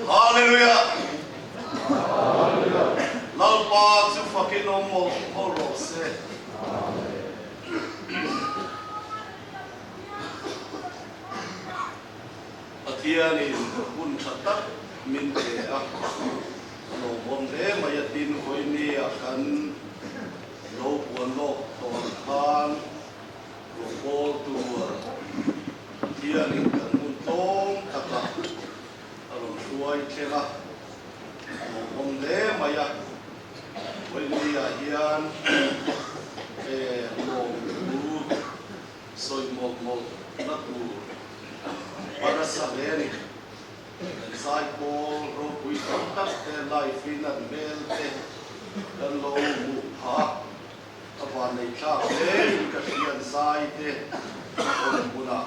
Hallelujah! Lalpa chu fakin awm mawlh mawlh rawh se. Pathianin hun tha tak min pe a, a lawmawm hle mai a tin vawinia kan lo puan lawk tawn khan rawngbâwl tur Pathianin kan hun tlawm takah a rawn hruai thleng a, a lawmawm hle mai a. Vawinia hian lawmthu sawi mawlh mawlh na tur a nasa hle a ni. Kan zai pawl ropui tak tak te live in an hmel te kan lo hmuh phah a, a vannei thlak hle in ka hria an zai te awm hunah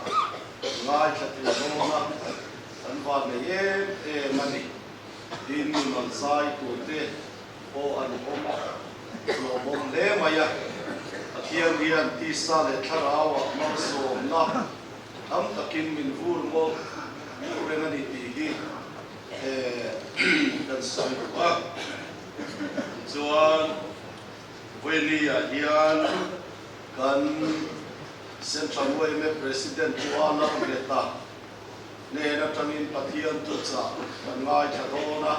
ngaithla thei dawn a, kan vannei em em a ni. Tin mimal zai tur te pawh an awm a, hlawhawm hle mai a. Pathian hian tisa leh thlarauah malsawmna tam takin min vur mawlh mawlh reng a ni tih hi kan sawi duh a. Tichuan, Vawinia hian kan Central yma President Pu Alar Mehta hnen atangin Pathian thuchah kan ngaithla dawn a.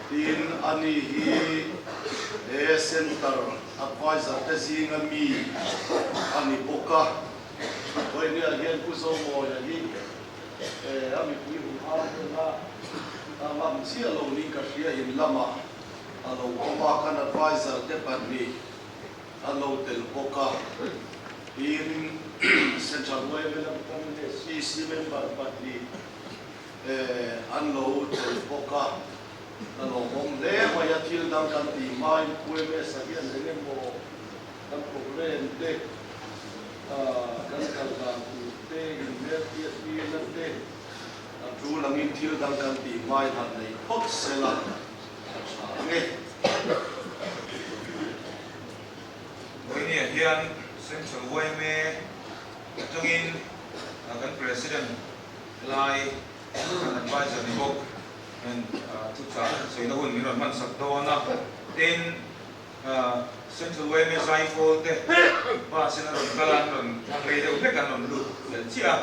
Tin, ani hi he Centre Advisor te zinga mi a ni bawk a. Vawinia hian Pu Zomawia hi a mipui hun hang vel a ngam chiah lo niin ka hria in lamah a lo awm a, kan Advisor te pahnih a lo tel bawk a. Tin, Central yma lam atangin SEC member pahnih An lo tel bawk a, ka lawmawm hle mai a, thil dang kan tih hmain QMS-a hian eng emaw kan programme te, kan kal dan tur te, inhmel hriat tirna te, a tul angin thil dang kan tih hmain han nei phawt sela a tha ang e. Vawinia hian Central yma atangin kan President Lai kan advisor ni bawk hian thuchah sawi na hun min rawn hman sak dawn a, tin Central yma Zaipawl te bus in a rawn kal a, an rawn thlang rei deuh hlek an rawn lut fel chiah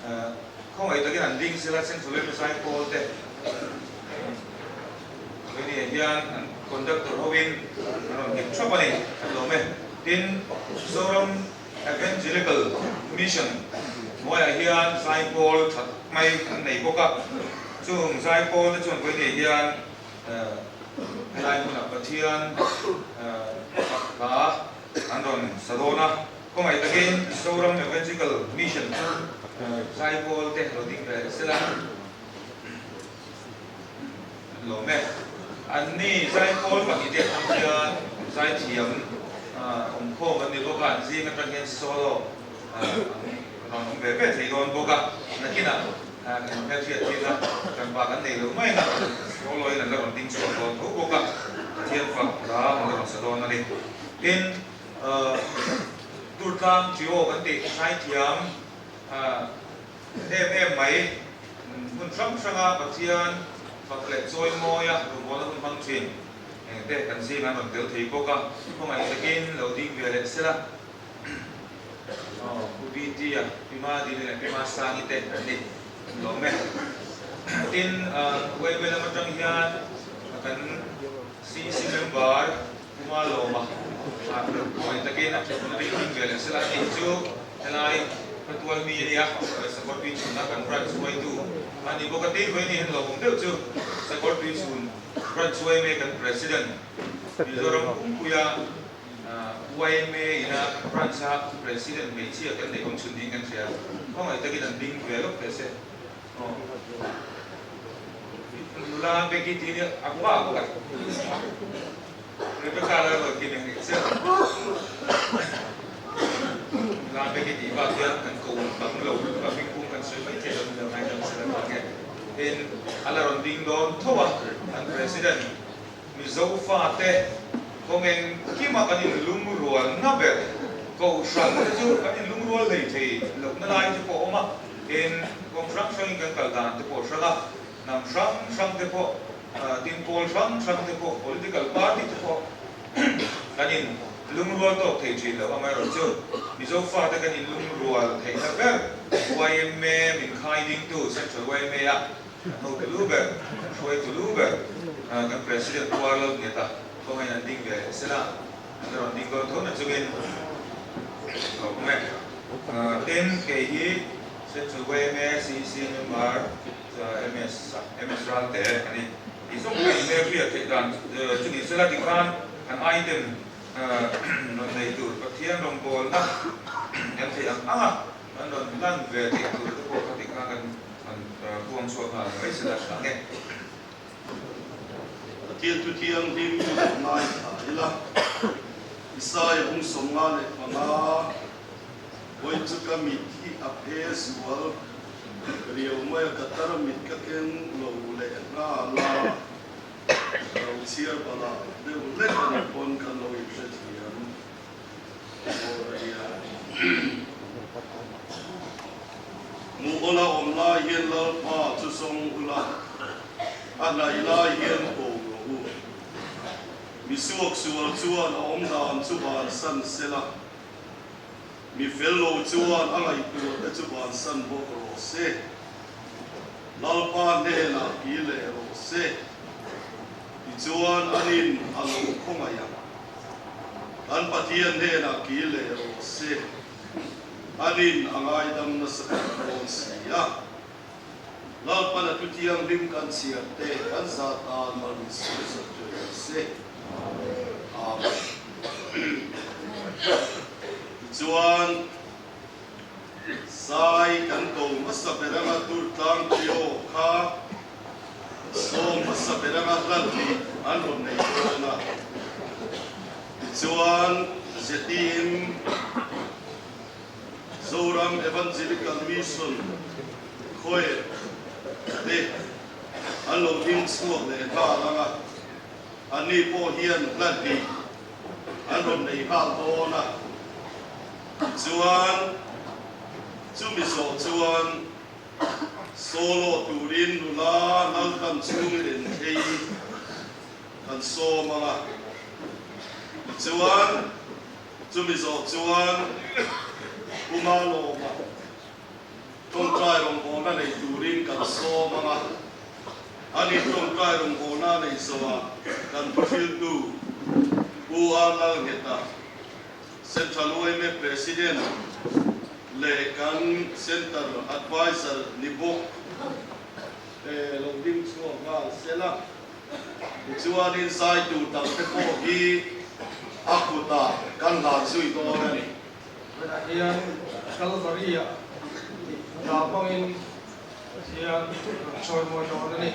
a, khawngaih takin an ding sela Central yma Zaipawl te veniah hian an conductor hovin an rawn nghet thap a ni, an lawm e. Tin, Zoram Evangelical Mission hnuaiah hian zaipawl that mai an nei bawk a, chung zaipawl te chuan vawiin hian helai hmunah Pathian fak hla an rawn sa dawn a, khawngaih takin Zoram Evangelical Mission zaipawl te lo ding ve sela an lawm e. Anni zaipawl pahnih te atang hian zaithiam awmkhawm an ni bawk a, an zing atang hian solo an rawn awm ve ve thei dawn bawk a, nakinah kan hmelhriat thil a tanpa kan nei lo mai ang a, solo in an la rawn ding chhuak dawn tho bawk a, Pathian fak hla an la rawn sa dawn a ni. Tin, Durtlang Trio kan tih zaithiam Em em mai, hmun hrang hranga Pathian fak leh chawi mawia rawngbawlna hun hmang thin te kan zing an rawn tel thei bawk a, khawngaih takin lo ding ve leh sela. Aw, Pu BT-a, Pi Madini leh Pi Masangi te an ni lawm e. Tin, YMA lam atang hian kan CEC member Pu Malawma khawngaih takin a thutna ding ding ve leh sela a nih chu helai Khawtual mi a nia, Sakawr tui chhunna kan branch hruaitu a ni bawk a tin vawiin hian lawmawm deuh chu Sakawr tui chhun branch hruai mek kan President Mizoram pumpuia YMA ina branch a President hmeichhia kan neih awm chhun niin kan hria khawngaih takin an ding ve lawk teh se. Nula Becky tih hi a pa bawk a, Rebecca la rawn ti eng chiah. Nula Becky tih bak hian kan ko tam lo lutuk a, hming pum kan sawi mai thei lo ni lo ngaidam sela ka nge. Tin, a la rawn ding dawn tho a, an President Mizo fate kawngeng kima kan inlungrual na ber Kohhran te chu kan inlungrual hlei thei lohna lai te pawh a awm a, tin, kawng hrang hrangin kan kal dan te pawh a hrang a. Hnam hrang hrang te pawh, tin pawl hrang hrang te pawh, political party te pawh kan in lungrual tawk thei thin lo. Amaherawhchu Mizo fate kan in lungrual theihna ber yma min khai dingtu Central yma a kan hotu lu ber, kan hruaitu lu ber kan President Pu Arlalngeta kawngin an ding ve sela an rawn ding dawn tho na chungin a awm e. Tin, kei hi Central yma CEC member MS MS Ralte a ni. Tih zawng ka inhmel hriat theih dan chu ni sela tikhan kan item rawn nei tur Pathian rawngbawlna kan theih ang ang a, kan rawn hlan ve theih tur te pawh kha tikhan kan han puang chhuak nghal mai sela tha nge. Pathian thu thianghlim lo ngaithla ila, Isaia bung 55 Vawi chu ka mit hi a phe zual riau mai a, ka tar mit ka keng lo leh nghal a, ka lo chhiar bala deuh hlek a nih pawn kan lo inhrethiam tur a nia. Hmuh awla awm lai hian Lalpa chu zawng ula, a hnaih lai hian ko rawh u. Mi suaksual chuan a awm dan chu bansan sela. Mi fel lo chuan a ngaihtuah te chu bansan bawk rawh se. Lalpa hnenah ki leh rawh se. Tichuan anin a lo khawngaih ang. Kan Pathian hnenah ki leh rawh se. Anin a ngaidam nasa tak dawn si a. Lalpan a thu thianghlim kan chhiar te kan zah tan mal min sawi zawk chu ni se. Amen. Tichuan, zai kan ko hmasa ber anga Durtlang Trio kha sawm hmasa ber anga hlan hi an rawn nei dawn a. Tichuan, ZTM Zoram Evangelical Mission Choir te an lo ding chhuak leh nghal ang a, anni pawh hian hla hnih an rawn nei nghal dawn a. Tichuan, chumi zawh chuan solo turin nula Laltan chhungin enthei kan sawm ang a. Tichuan, Chumi zawh chuan Pu Malawma tawngtai rawngbawlna nei turin kan sawm ang a, ani tawngtai rawngbawlna a nei zawhah kan thuhriltu Pu A Lalngheta, Central yma President leh kan Centre Adviser ni bawk lo ding chhuak nghal sela. Tichuanin zai tur dangte pawh hi a kutah kan hlan zui dawn a ni. Tunah hian Kalvari-ah hna hmangin Pathian rawn chawimawi dawn a ni.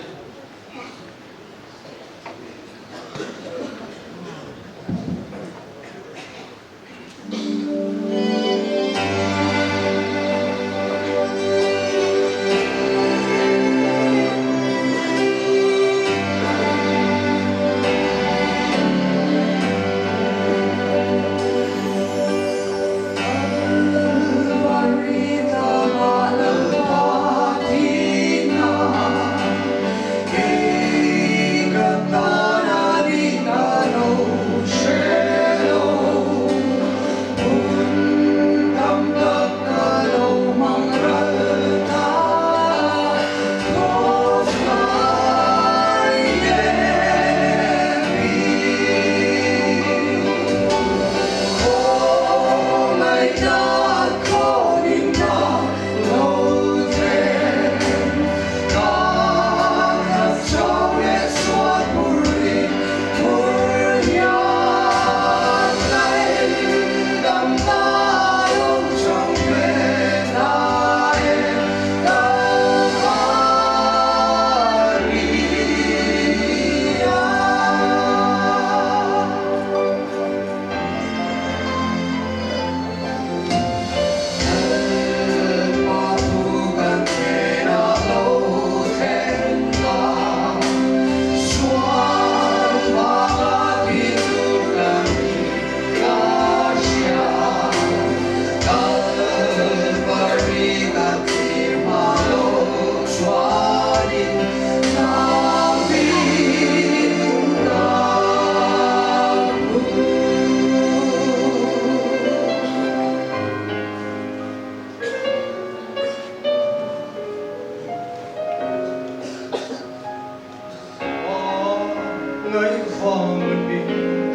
vang mi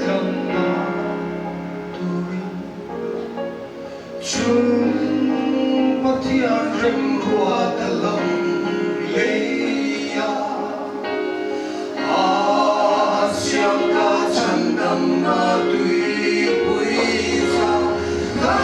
tlanna turin Chung Pathian remruat a lam leia a siam ta chhandamna tuipui cha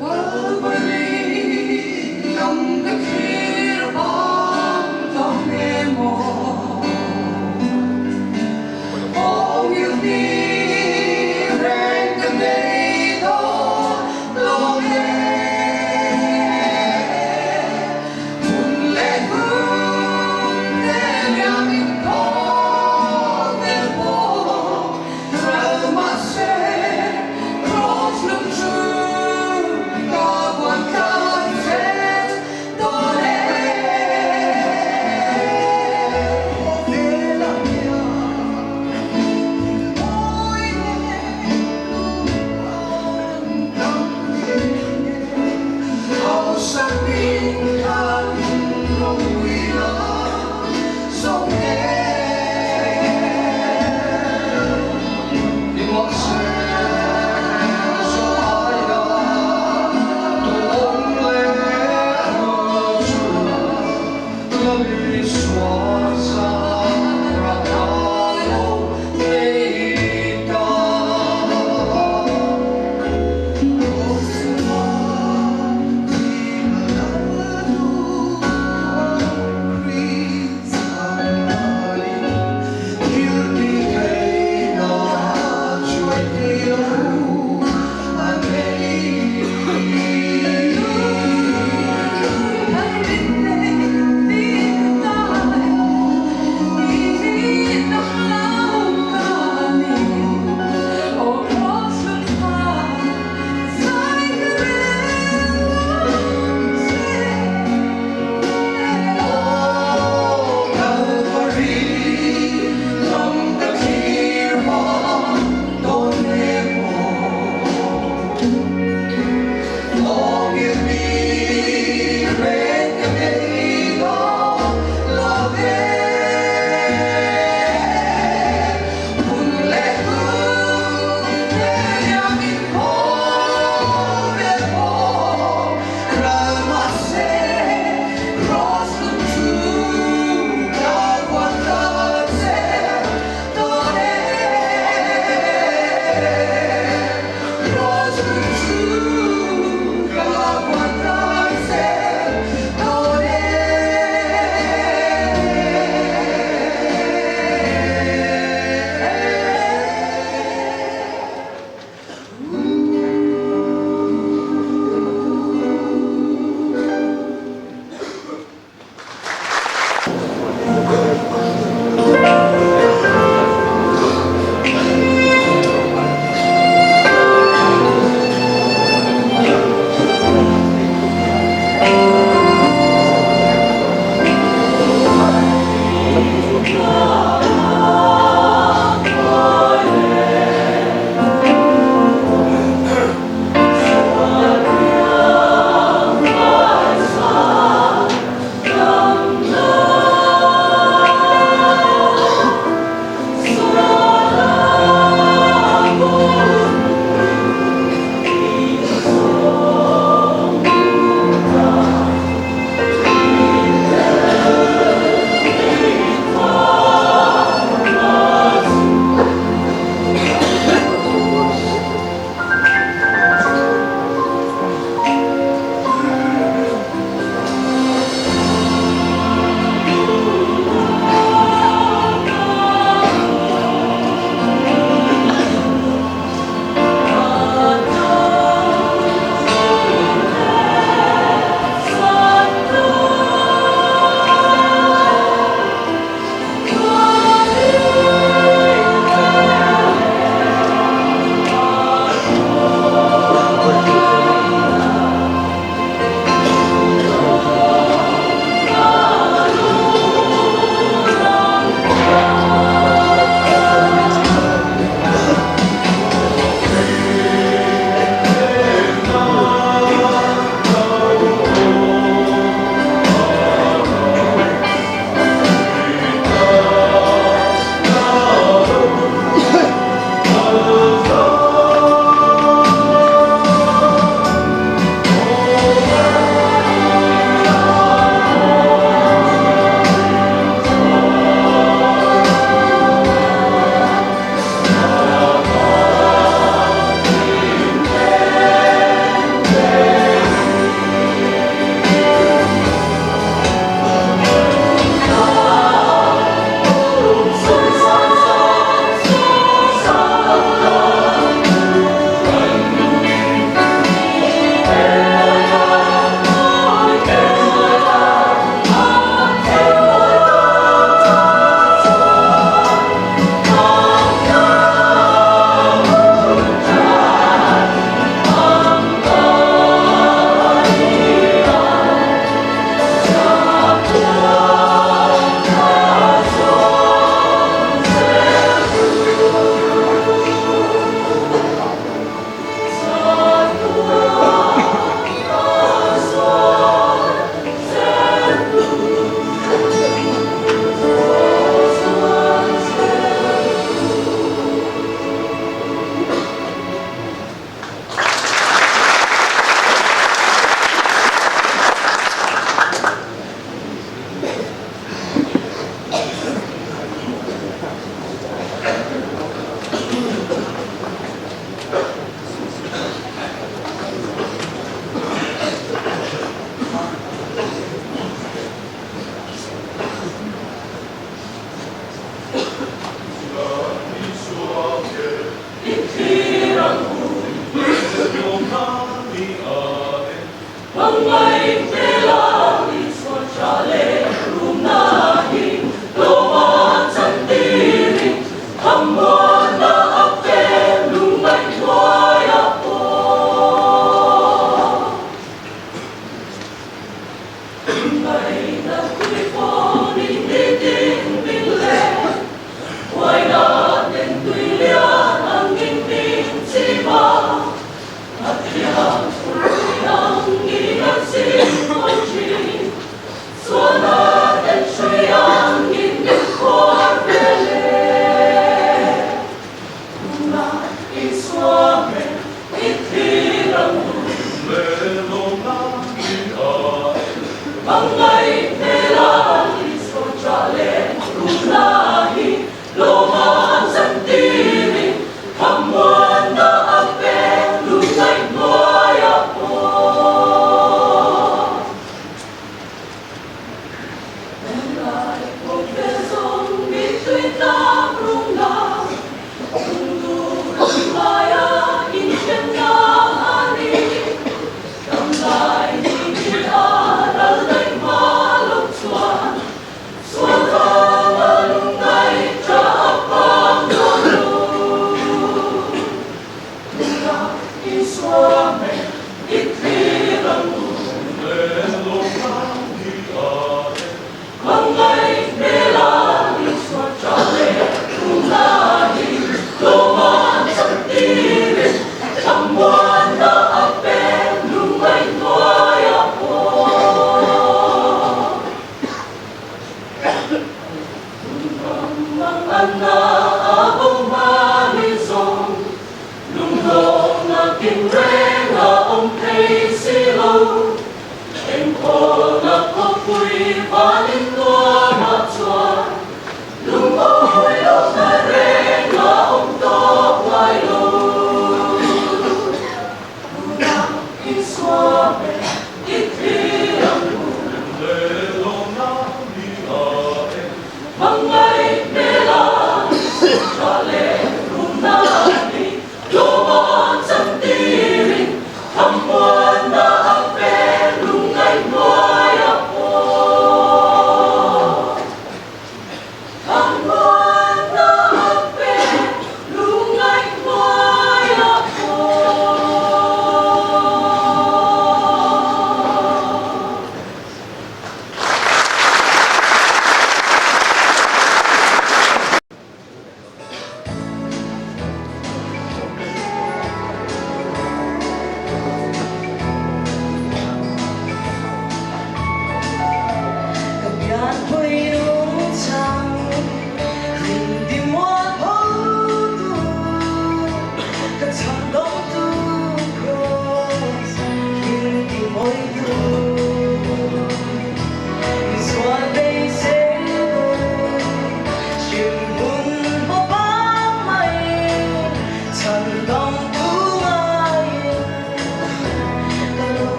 Kalvaria.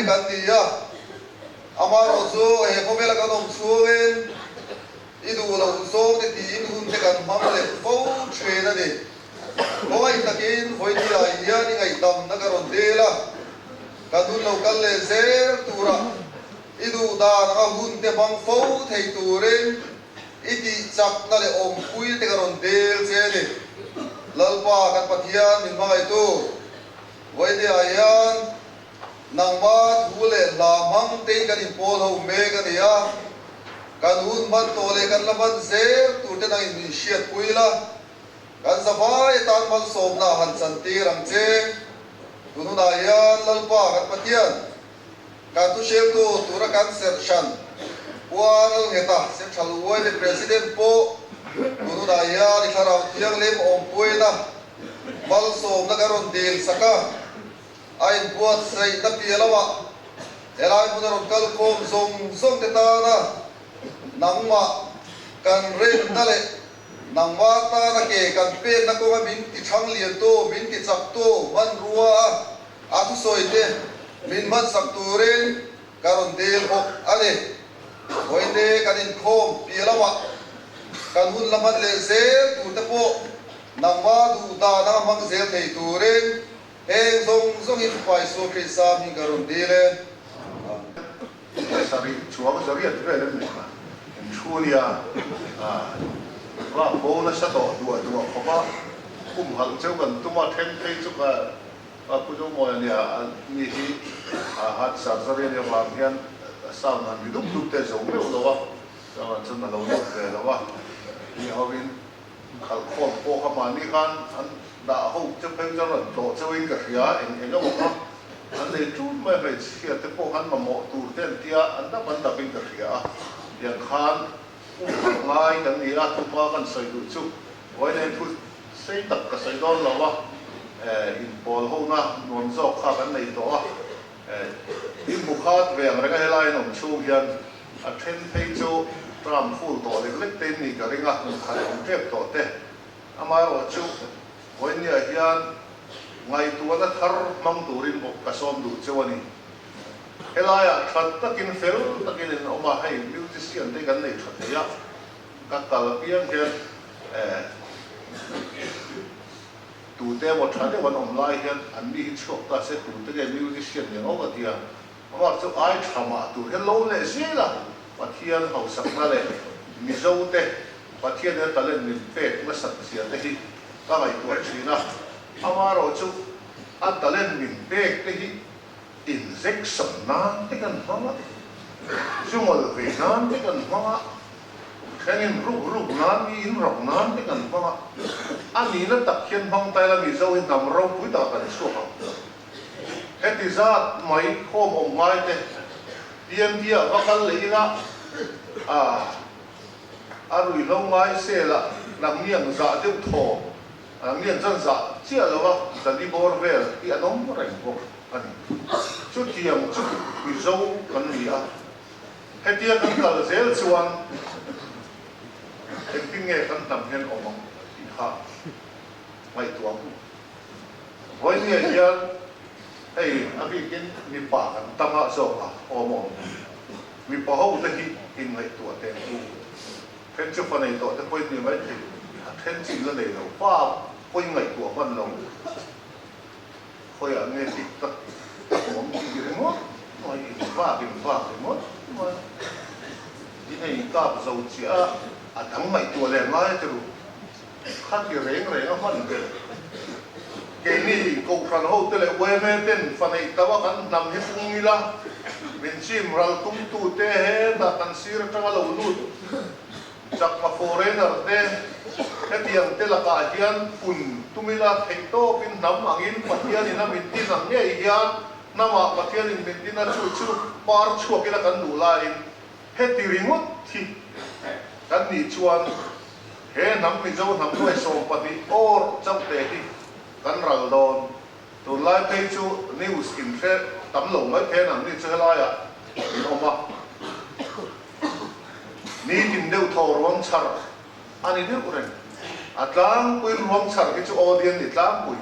kan ni a, amaherawhchu he khawvela kan awm chhungin i duh loh zawng te tiin hun te kan hmang leh fo thin a ni. Khawngaih takin vawinia hian i ngaihdamna ka rawn dil a, kan hun lo kal leh zel turah i duh dan anga hun te hmang fo thei turin i tih chakna leh awmpui te ka rawn dil che a ni. Lalpa kan Pathian min hmangaihtu, vawinia hian nangma thu leh hla hmang tein kan inpawl ho mek a ni a, kan hun hman tawh leh kan la hman zel tur te nangin min hriatpui la. Kan zavai atan malsawmna han chantir ang che. Tun hunah hian Lalpa kan Pathian, kan thuhriltu tura kan serh hran Puan Lalngheta Central Yma President pawh tun hunah hian i Thlarau Thianghlim awmpuina malsawmna kan rawn dil sak a, a inbuatsaihna piah lamah helai hmuna rawn kalkhawm zawng zawng te tana nangmah kan remna leh Nangmah tana ke kan penna kawnga min ti thang liantu, min ti chaktu hmanrua a a thusawi te min hmansak turin ka rawn dil bawk a ni. Vawiin kan inkhawm piah lamah kan hun la hman leh zel tur te pawh nangmah duh dan anga hmang zel thei turin heng zawng zawngin Fapa Isua Krista hming ka rawn dil e. Amen. Sarih chuang zariat vel em ni kha in thu nia va bo nasa tawh duah duah khawp a, kum halh cheu kan tum a, then phei chu ka Pu Zomawi a nia a ni hi heart surgery a nih avang hian sound han ri dup dup te zo meuh lo a, chuan chuan a lo lut ve lo a, mi ho in khalh khawm pawh kha mahni khan an dah ho che phei chuan rawn tlawh cheu in ka hria eng eng emaw kha an nei ṭun mai a, hmeichhia te pawh khan mamawh tur te an tia an dap an dap in ka hria a, tiang khan um harh ngai kan ni a, thuhma kan sawi duh chu vawiin thu sei tak ka sawi dawn lo a, inpawl hona nuam zawk kha kan nei tawh a, in hmu khat ve ang reng a helai an awm chhung hian A then phei chu tram full tawh lek lek te in nih ka ring a, hmun khat awm tep tawh te. Amaherawhchu vawinia hian ngaihtuahna thar hmang turin bawk ka sawm duh cheu a ni. Helaiah that takin fel takin in awm a, hei musician te kan nei tha thei a, ka kal apiang hian eh tute emaw tha deuh an awm lai hian an mi hi chhuak ta se tute nge musician ni ang aw ka ti a. Amah chu ai tha mah tur hian lo leh zel a, Pathian hausakna leh Mizo te Pathian ina talent min pek nasat zia te hi ka ngaihtuah thin a, amaherawh chu a talent min pek te hi injection nan te kan hmang a, zungawl vei nan te kan hmang a, thenin ruk ruk nan mi in rawk nan te kan hmang a, a nihna tak hian hmang ta ila Mizo hi hnam ropui takah kan chhuak ang. Heti zat mai khawm awm ngai te TMT ah va kal leh ila a a ruihhlo ngai sel ah nangni ang zah deuh thaw nangni ang chuan zah chiah lo a zali bawr vel hi an awm reng bawk a ni. Chutiang chu Mizo kan ni a, hetia kan kal zel chuan engtin nge kan hnam hian awm ang tih kha ngaihtuah ang u. Vawinia hian hei a bikin mipa kan tam ah zawk a awm awm. Mipa ho te hi inngaihtuah teh ang u. Then chu fa nei tawh te pawhin ni mai thei, a then chu in la nei lo. Fa pawhin ngaihtuah hman lo. Khawiah nge dik tak tak awm tih ringawt mai, in vak in vak ringawt mai. In hei kap zo chiah a, a dang ngaihtuah leh ngai a ti ru. Khati reng reng a hman ber. Keini Kohhran hote leh yma ten fa neih tam a kan hnam hi pung ila, min chim ral tumtute hetah kan sir atanga lo lut chakma foreigner te hetiang te lakah hian pun tum ila theih tawkin hnam angin Pathianin a min tin ang ngei hian hnamah Pathianin min tin a chu chu par chhuak ila kan duh laiin Heti ringawt hi kan nih chuan he hnam Mizo hnam nuai 12 awr chauh te hi kan ral dawn. Tunlai phei chu news in hre tam lo mai phei an ang ni chu helaiah in awm a. Nitin deuh thaw ruang chhar a ni deuh reng. A tlangpui ruang chhar hi chu audience ni tlangpui.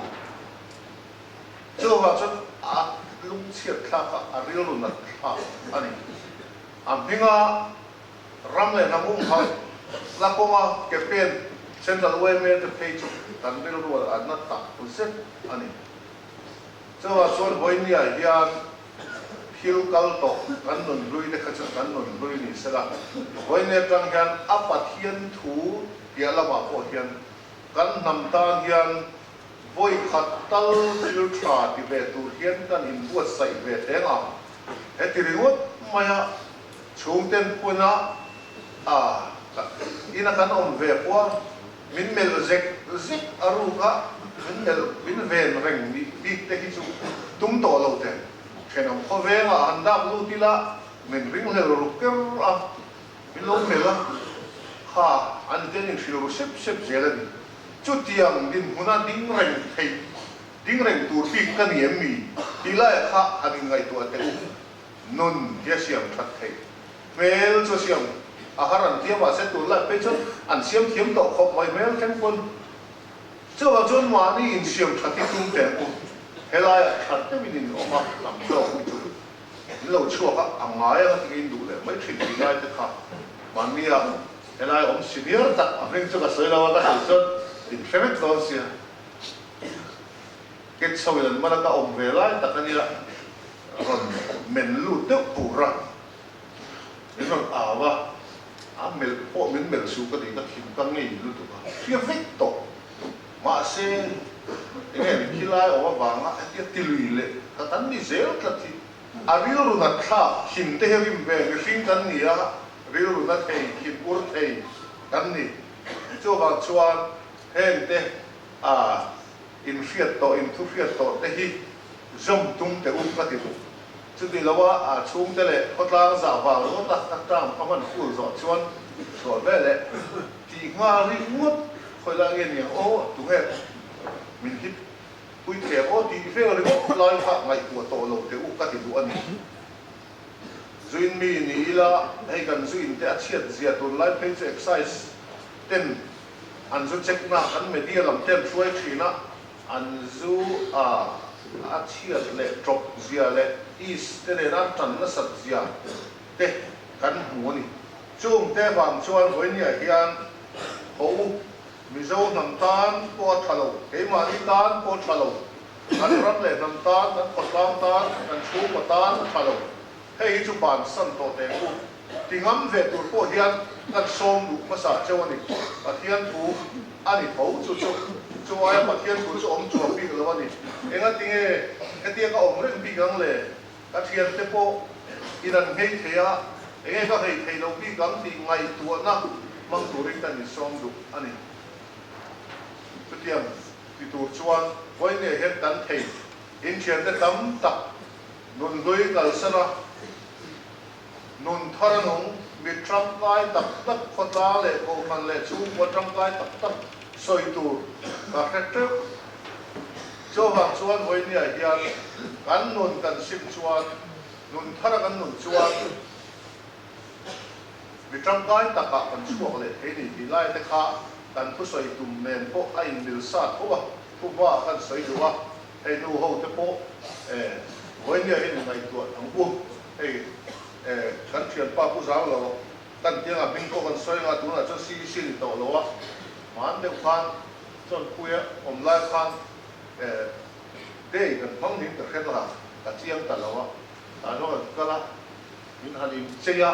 Chuvang chuan a. lungchhiat thlak a, a rilru nat thlak a ni. A hminga ram leh hnam umhal la kawnga ke pen Central yma te phei chu kan rilru a na tak zet a ni. Chuvah chuan vawinia hian thil kal tawh kan nun hlui te kha chu kan nun hlui ni sela, vawinia atang hian a Pathian thu piah lamah pawh hian kan hnam tan hian vawi khat tal thil tha ti ve tur hian kan inbuatsaih ve thleng ang. Heti ringawt maia chhungten puna a ina kan awm ve pawha min melh zek zek a ruk a, min melh min ven reng nih bik te hi chu tum tawh lo teh. Thenawm khawvengah han dak lut ila min ringhlel ruk ker a, min lo melh a, kha an ten inhrilh ru sep sep zel a ni. Chutiang dinhmuna ding reng theih, ding reng tur bik ka ni em mi? Tih laiah kha han inngaihtuah teh u. Nun hi a siam that theih. Hmel chu a siam a har an tia mahse tun lai phei chuan an siam thiam tawh khawp mai hmel thleng pawn. Chuvang chuan mahni insiam that hi tum teh u. Helaiah that deuhin in awm a, tam zawk hi chu in lo chhuak a, a ngai anga tingin duh leh mai thin tih lai te kha mahnia helai awm senior tak a hming chu ka sawi lo a, ka sawi chuan in hre vek dawn sia. Ket chho in an man a ka awm ve lai tak ania rawn men lut deuh tur a min rawn au a, a melh pawh min melh suh ka tih ka thin ka ngei lutuk a, hria vek tawh. Mahse enge ni khilai awm avanga hetia tilui leh ka kan ni zel tlat hi a rilru nat thlak thin te hi rim ve mihring kan ni a, rilru na thei thin ur thei kan ni. Chuvang chuan heng te a inhriat tawh, inthuhriat tawh te hi zawm tum teh u ka ti duh. Chuti loa a chhungte leh khawtlang zah vang ringawt a ka term ka hman full zawh chuan chhuah ve leh tih nghal ringawt khawi lai nge niang aw tunge min hip pui thei ang aw tih vel ringawt lai kha ngaihtuah tawh lo teh u ka ti duh a ni. Zuin mi ni ila hei kan zuin te a chhiat zia tunlai phei chu excise ten An zu check na kan media lam te an hruai thin a, an zu a a chhiat leh tawp zia leh is te nena an tan nasat zia te kan hmu a ni. Chung te vang chuan vawinia hian ho u Mizo hnam tan pawh a tha lo, keimahni tan pawh a tha lo, kan ram leh hnam tan, kan khawtlang tan, kan chhungkaw tan a tha lo. Hei hi chu bansan tawh teh u. Ti ngam ve tur pawh hian kan sawm duh hmasa cheu a ni. Pathian thu a ni tho chu chu. Chu aia Pathian thu chu awm chuang bik lo a ni. Enga tinge hetia ka awm reng bik ang le? Ka thiante pawh in an nghei thei a, enge ka nghei thei lo bik ang tih ngaihtuahna hmang turin kan insawm duh a ni. Chutiang ti tur chuan vawinia hian kan thei inthiante tam tak Nun hlui kalsan a, nun thar a nung, mi tangkai tak tak khawtlang leh kohhran leh chhungkua tangkai tak tak sawi tur ka hre teuh. Chuvang chuan vawinia hian kan nun kan sim chuan, nun thara kan nun chuan mi tangkai takah kan chhuak leh thei ni tih lai te kha kan thusawi tum nen pawh a inmil sa tho a, thuhma kan sawi duh a. Hei nu ho te pawh eh vawinia hi ngaihtuah ang u. Hei eh kan thianpa Pu Zang lo kan tianga hming pawh kan sawi anga tunah chuan CEC ni tawh lo a, hman deuh khan chuan Puia awm lai khan eh day kan hmang niin ka hre ta, ka chiang ta lo a, tah chuan kan kal a, min han inchei a,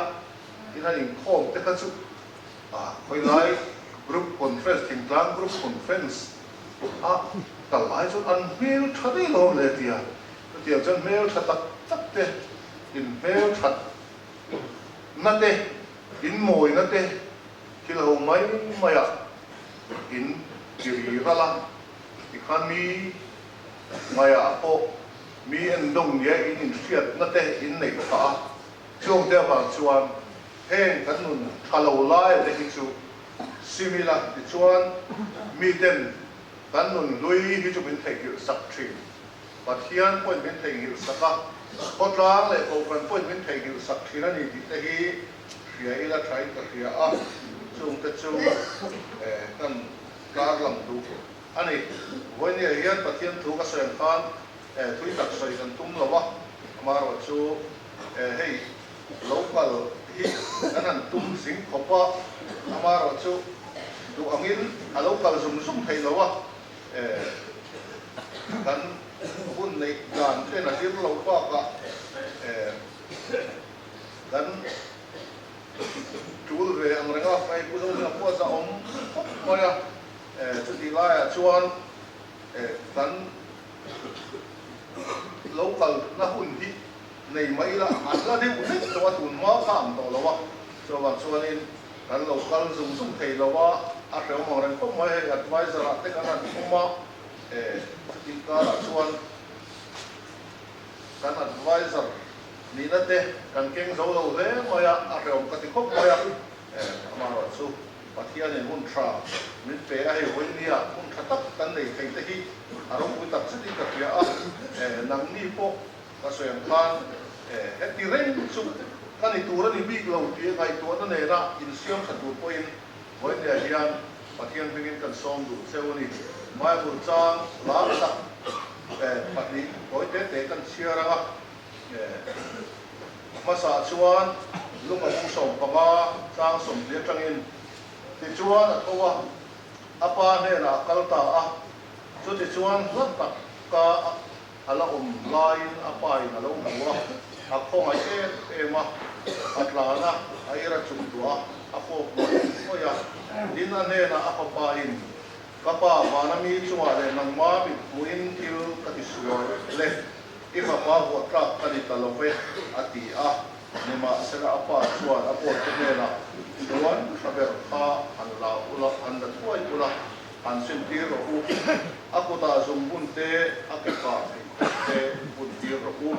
min han inkhawm te kha chu ah khawilai group conference thingtlang group conference a kal lai chuan an hmel tha daih lo le tia chutiang chuan hmel tha tak tak te in hmel that na te in mawi na te thil ho mai mai ah in ti ri ral a tikhan mi ngaih ah pawh mi en dawng nia in inhriat na te in neih phah a chung te avang chuan heng kan nun tha lo lai te hi chu Simila tichuan miten kan nun hlui hi chu min theihnghilh sak thin. Pathian pawhin min theihnghilh sak a, khawtlang leh kohhran pawhin min theihnghilh sak thin a ni tih te hi hria ila thain ka hria a, chungte chu kan kar lang duh a ni. Vawinia hian Pathian thu ka sawi ang khan thui tak sawi kan tum lo a. Amaherawhchu hei local hi kan han tum zing khawp a, amaherawhchu duh angin a lo kal zung zung thei lo a, kan hun neih dan ten a zir loh bakah kan tul ve ang reng a, hei Pu Zohminga pawh a zahawm khawp mai a, chutih laiah chuan kan lo kalna hun hi nei mai ila an la deuh hlek tawh a, tun hma kha ang tawh lo a, chuvang chuanin kan lo kal zung zung thei lo a, a hrehawm ang reng khawp mai hei adviser ah te kan han awm a, chutih karah chuan kan adviser nihna te kan keng zo lo hle mai a, a hrehawm ka ti khawp mai a, amaherawhchu Pathianin hun tha min pe a, hei vawinia hun tha tak kan nei thei te hi a ropui tak zetin ka hria a, nangni pawh ka sawi ang khan heti reng chu ka ni tur a ni bik lo tih ngaihtuahna nena insiam tha tur pawhin vawinia hian Pathian hmingin kan sawm duh cheu a ni. Bible chang lar tak pahnih tawi te te kan chhiar ang a. Hmasa chuan lung a bung 15 chang 40 atangin tichuan a tho a, a pa hnenah a kal ta a, chutichuan hla tak ka a la awm laiin a pa in a lo hmu a, a khawngaih em em a, a tlan a, a ir a chum duah a, a fawp ngawih ngawih a, tin a hnenah a fapa in, Ka pa, vana mi chungah leh nangma mit hmuhin thil ka ti sual le. I fapa vuah tlak ka ni ta lo ve, a ti a. Nimahsela a pa chuan a pawlte hnenah, Chuan hra ber kha han la ula, han la thuai ula, han sintir rawh u. A kutah zum bun te, a ke kah pheikhawk te bun tir rawh u.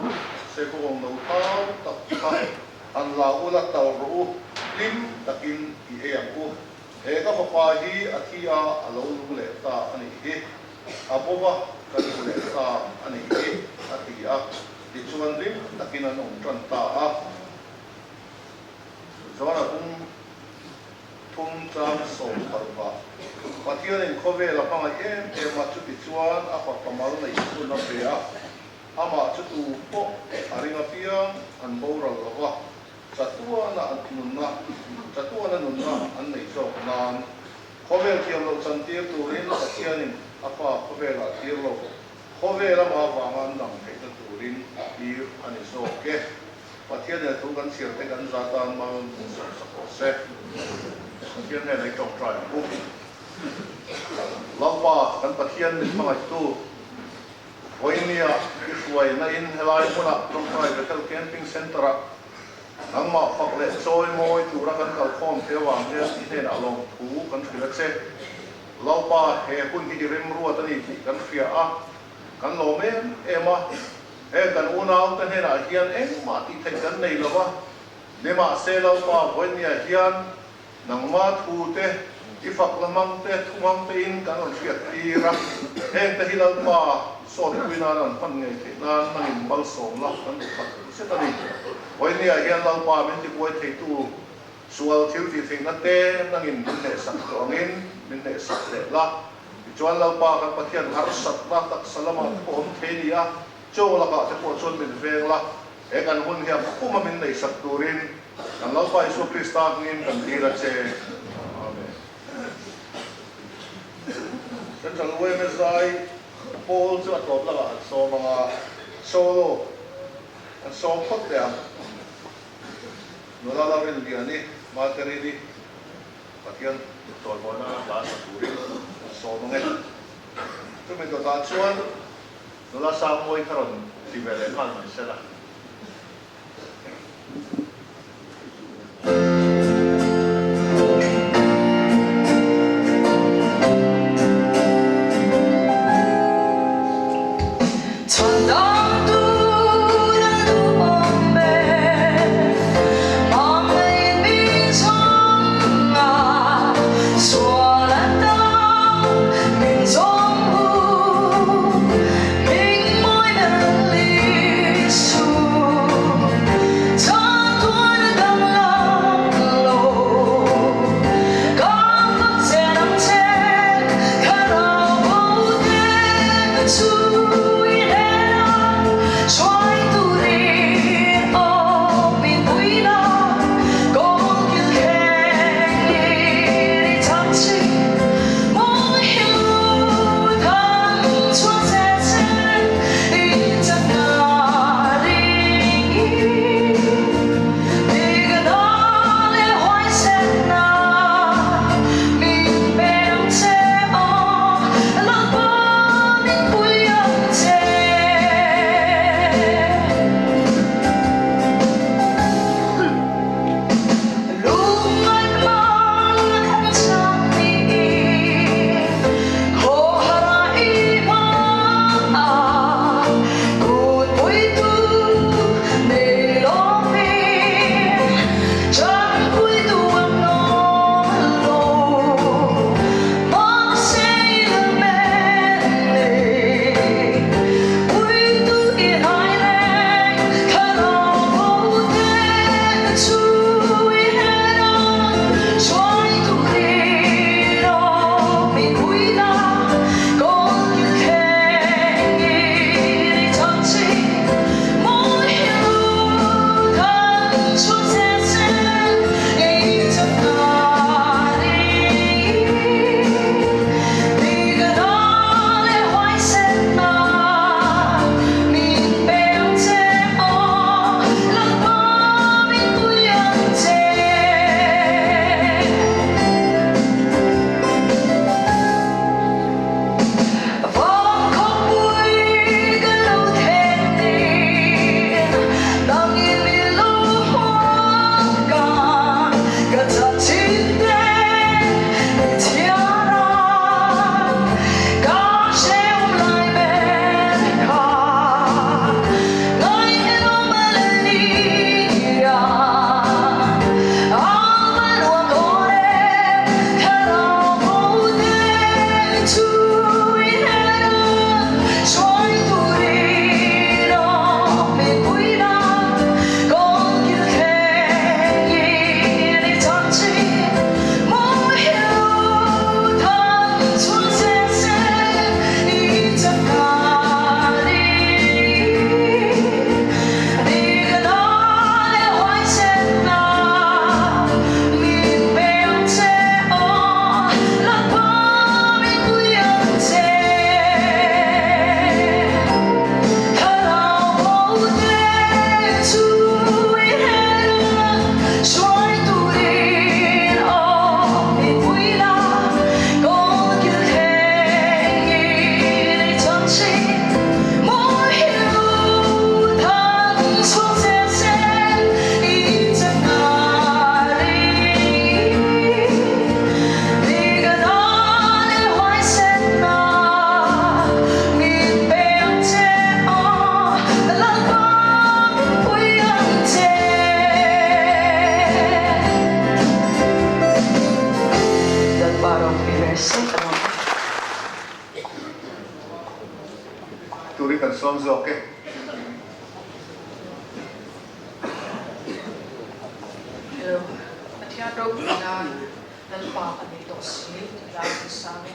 Sekawng no thau tak kha han la ula, tal rawh u, hlim takin i ei ang u. He ka fapa hi a thi a, a lo nung leh ta a nih hi. A bawva ka nu leh ta a nih hi, a ti a. Tichuan rim takin an awm tan ta a. John-a bung thum chang 16 Pathianin khawvel a hmangaih em em a, chutichuan a fapa mal neih hun a pe a, amah chu tu pawh a ring apiang an boral lo va, chatuana an nunna, chatuana nunna an neih zawk nan. Khawvel thiam loh chantir turin Pathianin a fa khawvelah tir lo, khawvel ama vanga an dang theihna turin a tir a ni zawk e. Pathianin a thu kan chhiar te kan za tan mal min sawmsak rawh se. Pathian hnenah i tawngtai ang u. Lalpa kan Pathian min hmangaihtu, Vawinia i hruaina in helai hmunah tawngtai Bethel Camping Centre-ah Nangmah fak leh chawi mawi tura kan kalkhawm thei avang hian i hnenah lawmthu kan hrilh a che. Lalpa, he hun hi i remruat a ni tih kan hria a, kan lawm em em a. Heng kan unaute hnenah hian engmah tih theih kan nei lo va, nimahse Lalpa vawinia hian nangmah thu te, i fak la hmang te, thu hmang tein kan rawn hriat tir a. Hengte hi Lalpa sawtpui nan an hman ngei theih nan nangin malsawm la kan duh tak zet a ni. Vawinia hian Lalpa min tibuai theitu sual thil tih theihna te nangin min hnehsak tawh angin min hnehsak leh la. Tichuan Lalpa kan Pathian harsatna taksa lamah te pawh awm thei ni a, chaw lakah te pawh chuan min veng la. He kan hun hian khuma min neihsak turin kan Lalpa Isua Krista hmingin kan dil a che. Amen. Central YMSI pawl chu a tawp lakah an sawm ang a, solo an sawm phawt teh ang. Nula Lalrinliani, Materini, Pathian chawimawi nana hla sa turin an sawm ang e. Chumi dawtah chuan Nula Sangmawi kha rawn ti ve leh nghal mai se la. sawm zawk e. Hello, Pathian ropui nan Lalpa ka nei tawh si tih lai kan sang e.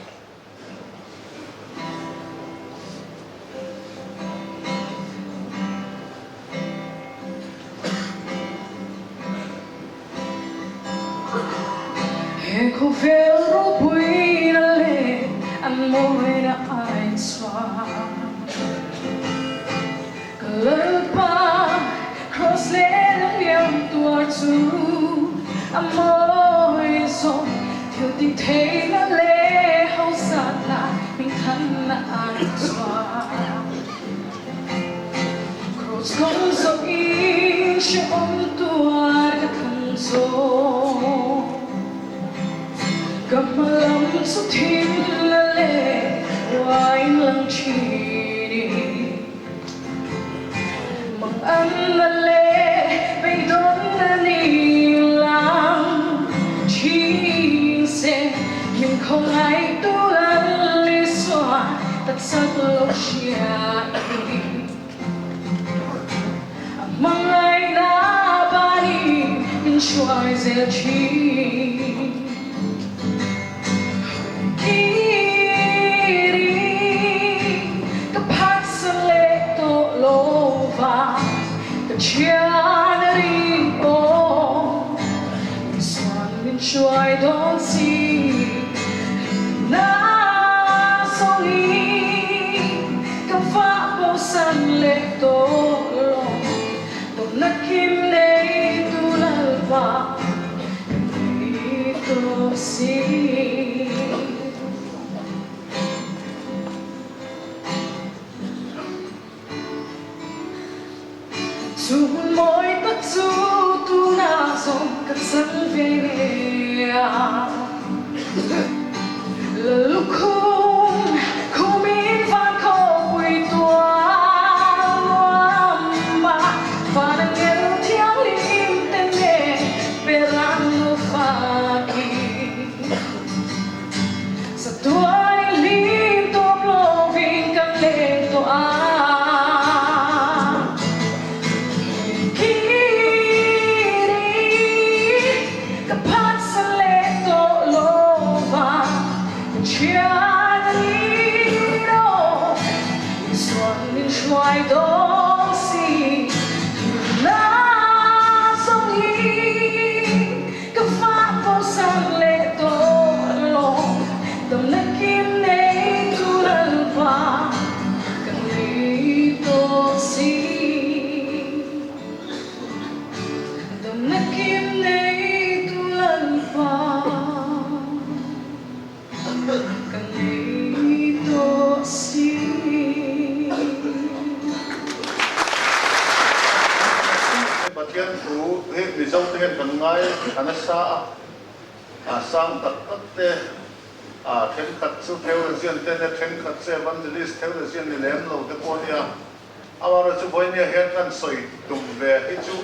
He khawvel ropuina leh an mawina ai chuan ka Lalpa Kraws leh liam tuar chu a mawi zawk thil tih theihna leh hausatna hmingthanna ai chuan. Kraws kawng zawhin hrehawm tuar ka thlang zawk. Ka hma lam chu thim la leh uain lang thinin Mang an la leh beidawn na ni lang thin se min khawngaih tu Lal Isua taksa lo hria i. A hmangaihna bani min hruai zel thin. Kiri ka phatsa leh tawh lo va, ka thian a ring awm. Isuan min hruai dawn si, na zawngin ka vah bosan leh tawh lo. Dawmna kim neitu Lalpa ka nei tawh si. Chu hun mawi tak chu tunah zawng ka chang ve ngei a. Lalukhum khumin van khawpui tual nuam a, van angel thianghlim te nen perang nufa khi. Chatuan i hlim tawp lovin kan leng tawh a. Kiri ka phatsa leh tawh lo va, ka thian a ni lo. Isuan min hruai dawn si, thihna zawng hi. Ka fah bosan leh tawh lo, damna kim nei tu Lalpa ka nei tawh si. Damna kim nei tu Lalpa ka nei tawh si. Pathian thu hi Mizo te hian kan ngai a nasa a, a sang tak tak te, a thenkhat chu theologian te nia, thenkhat chu evangelist theologian ni lem lo te pawh nia. Amaherawhchu vawinia hian kan sawi tum ve hi chu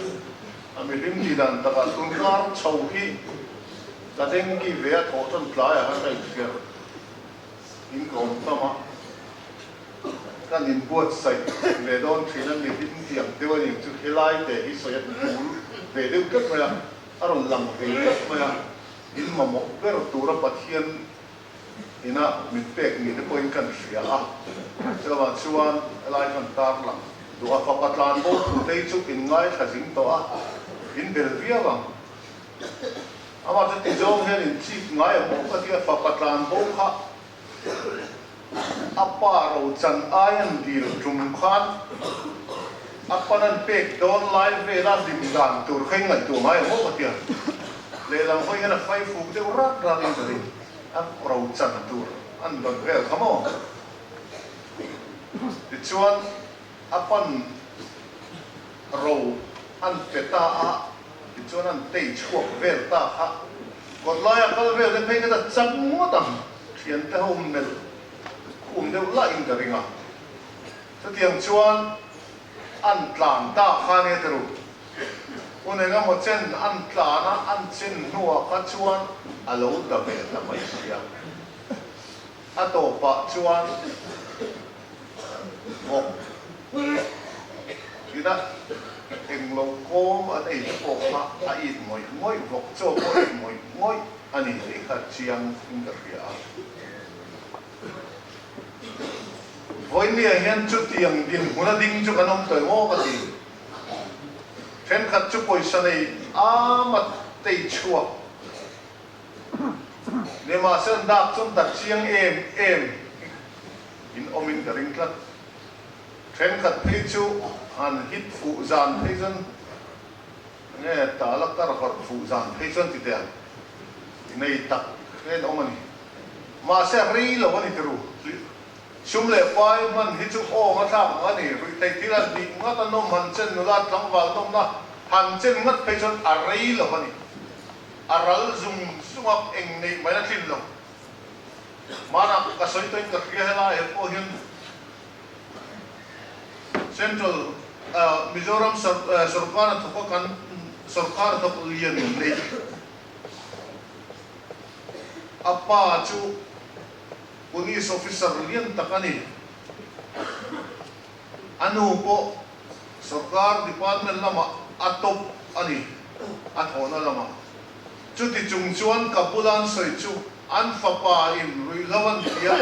a mihring tih dan takah tunkar chho hi Ka dengue ve a thawh chuan tlaiah khan ka infiah in ka awm tam a, kan inbuatsaih ve dawn thin a, mihring tiang deuh a ni ang chu helai te hi sawi a tul ve deuh tlat mai a, a rawn lang ve tlat mai a, in mamawh ber tura Pathian ina min pek ni te pawhin kan hria a, chuvang chuan helai khan tar lang duh a, fapa tlan bo thu te hi chu in ngaithla zing tawh a, in bel viau ang. Amah chu tizawng hian in chip ngai a hmuh ka ti a, fapa tlan bo kha a pa rochan ai an dil tum khan a pan an pek dawn lai vela hlim dan tur kha in ngaihtuah ngai a hmuh ka ti a, lehlam hawi hian a fai fuk deuh rat rat in ka ring a rochan tur an dawn vel kha maw? Tichuan a pan ro an pe ta a, tichuan an tei chhuak vel ta kha. Kawtlaia kal vel te phei kha ta chak ngawt ang, thiante ho melh khum deuh lahin ka ring a. Chutiang chuan an tlan ta kha nia te ru. Hun engemaw chen an tlan a, an chen hnuah kha chuan a lo da ve ta mai sia. A tawpah chuan vawk. Tina englo kawm an ei te pawh kha a it ngawih ngawih, vawk chaw pawh a it ngawih ngawih a ni tih kha chiang in ka hria a. Vawinia hian chutiang dinhmun a ding chu kan awm tawh emaw ka ti. Thenkhat chu pawisa nei ama tei chhuak nimahse an dak chuan dak chiang em em in awmin ka ring tlat. Thenkhat phei chu han hit fuh zan phei chuan nge tala kar hawrh fuh zan phei chuan ti teh ang nei tak hian awm a ni. Mahse a rei lo a ni tiru. Sum leh pai hman hi chu awng a thlak ang a ni. Ruihtheih thil a hnih ngat a nawm han chen nula tlangval nawmna han chen ngat phei chuan a rei lo a ni. A ral zung zung a eng neih mai a tlin lo. Hmanah ka sawi tawhin ka hria helai ah pawh hian Central Mizoram sorkar a thawk a kan sorkar a thawk lian neih a pa chu Police officer lian tak a ni. A nu pawh sorkar department lamah a top a ni, a thawhna lamah. Chuti chung chuan ka bula an sawi chu an fapa in ruihhlo an ti a,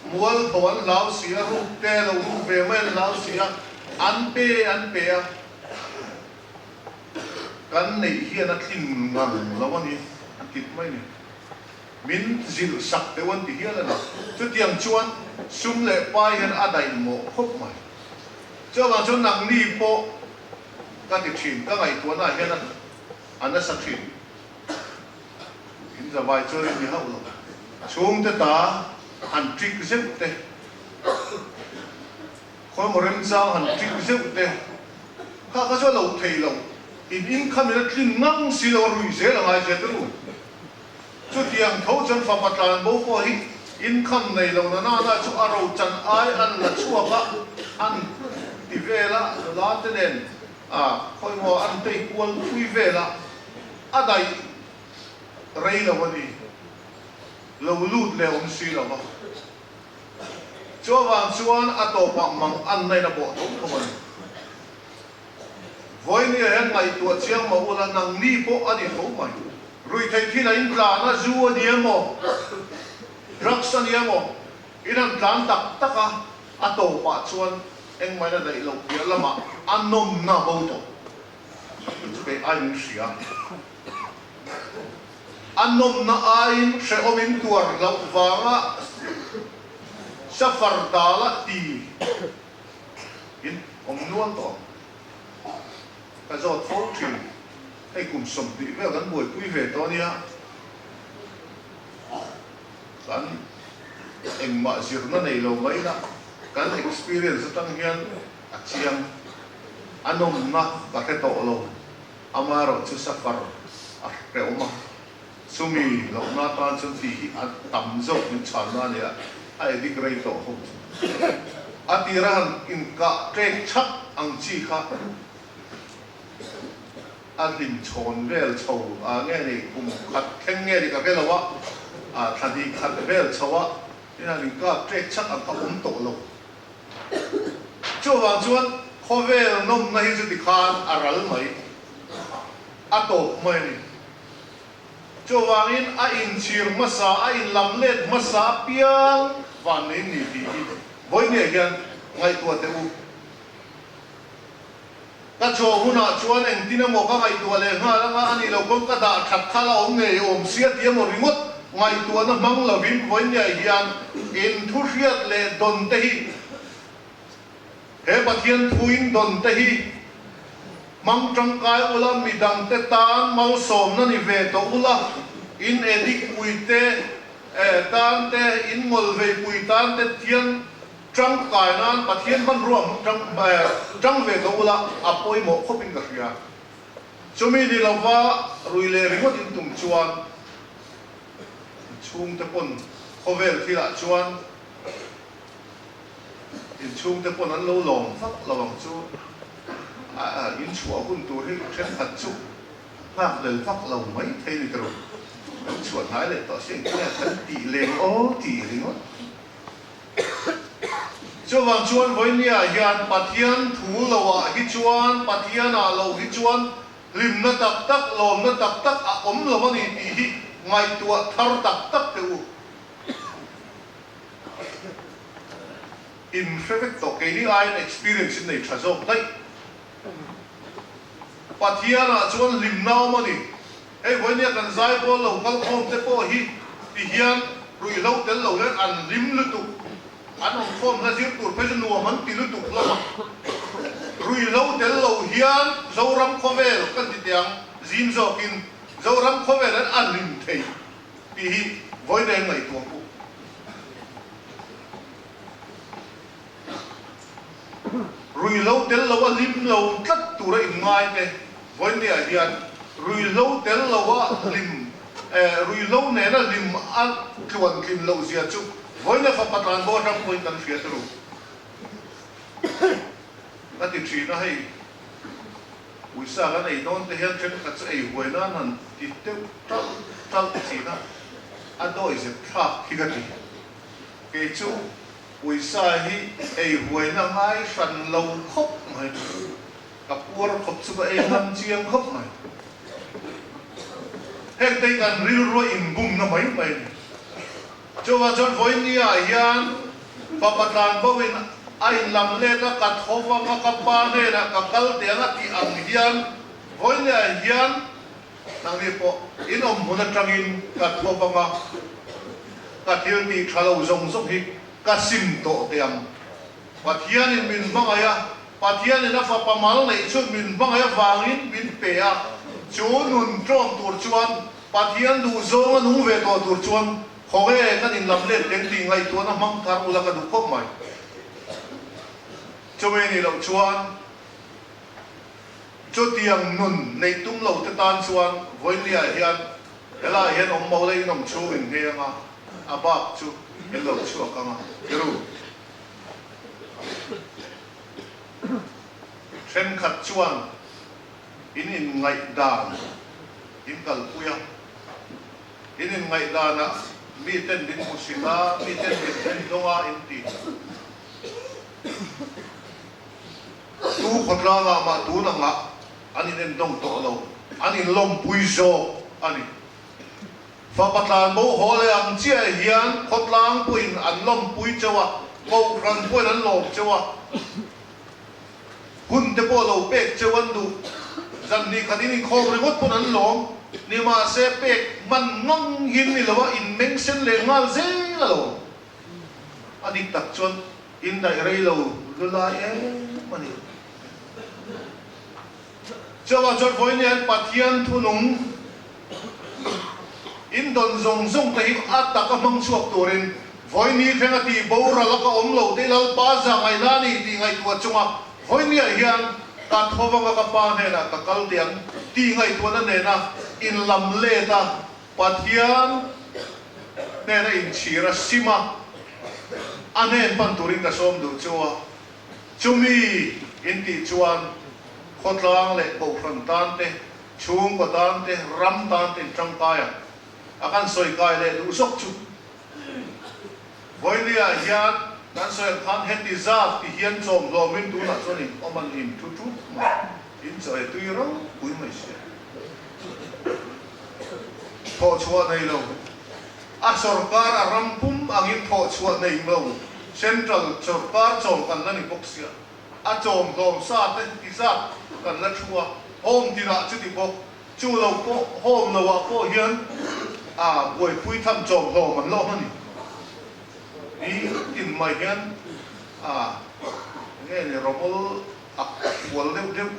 mualpho an hlau si a, ruk te lo ruk ve mai an hlau si a, an pe an pe a. Kan neih hian a tlin ngang lo a ni, a tit mai a ni. Min zilh sak deuh an ti hial a ni. Chutiang chuan sum leh pai hian a daih mawh khawp mai. Chuvang chuan nangni pawh ka ti thin, ka ngaihtuahna ah hian a nasa thin. In zavai chuan in ni hauh lo. Chhungte ta han trick zeuh te, khawimaw remchang han trick zeuh te, kha kha chu a lo thei lo. In income in a tlin ngang si lo a rui zel a ngai zia te ru. Chutiang tho chuan fapa tlan bo pawh hi income nei lo na nana chu a ro chan ai an la chhuak a, an ti vel a, nula te nen a khawimaw an tei kual pui vel a, a daih rei lo a ni, lo lut leh awm si lo va. Chuvang chuan a tawpah mang an nain a bawh tho tho a ni. Vawinia hian ngaihtuah chiang mah ula nangni pawh a ni tho mai. Ruihtheih thil a intlan a, zu a ni emaw, drugs a ni emaw, in han tlan tak tak a, a tawpah chuan engmah in a daih loh piah lamah a nawmna bo tawh. Chu kei aiin hria. A nawmna aiin hrehawm in tuar loh vanga suffer dala ti in awm nual tawh ang. Ka zawt fo thin. Hei kum 20 vel kan buaipui ve tawh ania. Kan engmah zirna nei lo mai la, kan experience atang hian a chiang. A nawmna ka hre tawh lo. Amaherawh chu suffer a hrehawm a. Chumi lohna atan chuan tih hi a tam zawk min chhanna a nia, a edik rei tawh ho chu. A tira han inkah ṭek chhak ang chi kha a hlim chhawn vel chho a nge ni, kum khat thleng nge ni ka hre lo a, a thla hnih khat vel chho a tin han inkah ṭek chhak ang kha awm tawh lo. Chuvang chuan khawvel nawmna hi chuti khan a ral mai, a tawp mai a ni. Chuvangin a inchhir hmasa, a inlam let hmasa apiang van nei ni tih hi vawinia hian ngaihtuah teh u. Ka chhuah hunah chuan engtin emaw ka ngaihtuah leh nghal anga a nih loh pawn ka dah that kha la awm ngei awm sia ti emaw ringawt ngaihtuahna hmang lovin vawinia hian inthuhriat leh dawn te hi He Pathian thuin dawn te hi hmang tangkai ula, midang te tan malsawmna ni ve tawh ula, in edik pui te tan te, in ngawl vei pui tan te thian tangkai nan Pathian hmanrua tang ve tawh ula a pawimawh khawp in ka hria. Chumi ni lova rui leh ringawt in tum chuan chhungte pawn khawvel thilah chuan Inchhungte pawn an lo lawm vak lo ang chu, in chhuah hun tur hi thenkhat chu nghakhlel vak lo mai thei ni tawh. Kan chhuah hnai leh tawh si engtin nge kan tih leng aw tih ringawt. Chuvang chuan vawinia hian Pathian thu loah hi chuan, Pathianah lo hi chuan hlimna tak tak, lawmna tak tak a awm lo a ni tih hi ngaihtuah thar tak tak teh u. In hre vek tawh, keini aiin experience in nei tha zawk daih. Pathianah chuan hlimna awm a ni. Hei vawinia kan zaipawl lo kal khawm te pawh hi ti hian ruihhlo tel lo hian an hlim lutuk, an awm khawm hla zir tur phei chu nuam an ti lutuk hlawm a. Ruihhlo tel lo hian Zoram khawvel kan ti teh ang, zim zawkin Zoram khawvel an a hlim thei tih hi vawiin a ngaihtuah pawh. Ruihhlo tel lo a hlim lo tlat tura inngai te vawinia hian ruihhlo tel lo a hlim eh ruihhlo nena hlim a tluan tlin loh zia chu vawinia fapa tlan bo atang pawhin kan hria turu ka ti thin a hei uisa kan ei dawn te hian thenkhat chu ei huai nan han ti deuh talh talh thin a a dawi zep thlak hi ka ti kei chu Pawisa hi ei huaina ngai hran lo khawp mai. Ka puar khawp chu ka ei ngam chiang khawp mai. Heng te hi kan rilrua inbumna mai mai a ni. Chuvang chuan vawinia hian fapa tlan bo in a inlam let a, ka tho vang a, ka pa hnenah ka kal teh ang a tih ang hian vawinia hian Nangni pawh in awm hmun atangin ka tho vang a, ka thil tih tha lo zawng zawng hi ka sim tawh teh ang. Pathianin min hmangaih a, Pathianin a fapa mal neih chu min hmangaih avangin min pe a, chu nun tlawm tur chuan Pathian duh zawnga nung ve tawh tur chuan khawnge kan inlam let teng tih ngaihtuahna hmang thar ula ka duh khawp mai. Chumi nih loh chuan. Chutiang nun neih tum lo te tan chuan vawinia hian helaiah hian awm mo leh in awm chhung in ngheng a, a bak chu in lo chhuak ang a, Tiru. Thenkhat chuan in inngaihdan in kalpui a, in inngaihdanah miten min hmusit a, miten min endawng a in ti. Tu khawtlangah mah tun angah an inendawng tawh lo, an inlawmpui zawk a ni. Fapa tlan bo haw leh ang chiah hian khawtlang pawhin an lawmpui cheu a, kohhran pawhin an lawm cheu a, hun te pawh lo pek cheu an duh. Zan hnih khat in inkhawm ringawt pawn an lawm, nimahse pek hman ngang hin ni lo a, inmeng sen leh nghal zel a lo. A dik tak chuan In daih rei lo lu lai em a ni. Chuvang chuan vawiin hian Pathian thunung in dawn zawng zawng te hi a taka hmang chhuak turin vawiin ni thleng a tih boral a ka awm lo te Lalpa za ngaihna a ni tih ngaihtuah chunga vawiin niah hian ka tho vanga ka pa hnenah ka kal teh ang tih ngaihtuahna nena in lam let a Pathian hnena inchhir a sim a, a hnen pan turin ka sawm duh chu a. Chumi intih chuan khawtlang leh kohhran tan te, chhungkaw tan te, ram tan te in tangkai a, a kan sawi kai leh duh zawk chu. Vawinia hian kan sawi ang khan heti zat ti hian chawm hlawmin tunah chuan in awm an in thu thup mai, in chaw ei tui ropui mai sia. Thawhchhuah nei lo. A sorkar a ram pum angin thawhchhuah nei lo. Central sorkar chawm kan la ni bawk sia. A chawm hlawm sa te ti zat kan la thu a. Home tinah chuti bawk. Chu lo pawh home lo ah pawh hian a buaipui tham chawm hlawm an la awm a ni. Ni tin mai hian a nge ni rawmawl a fual deuh deuh.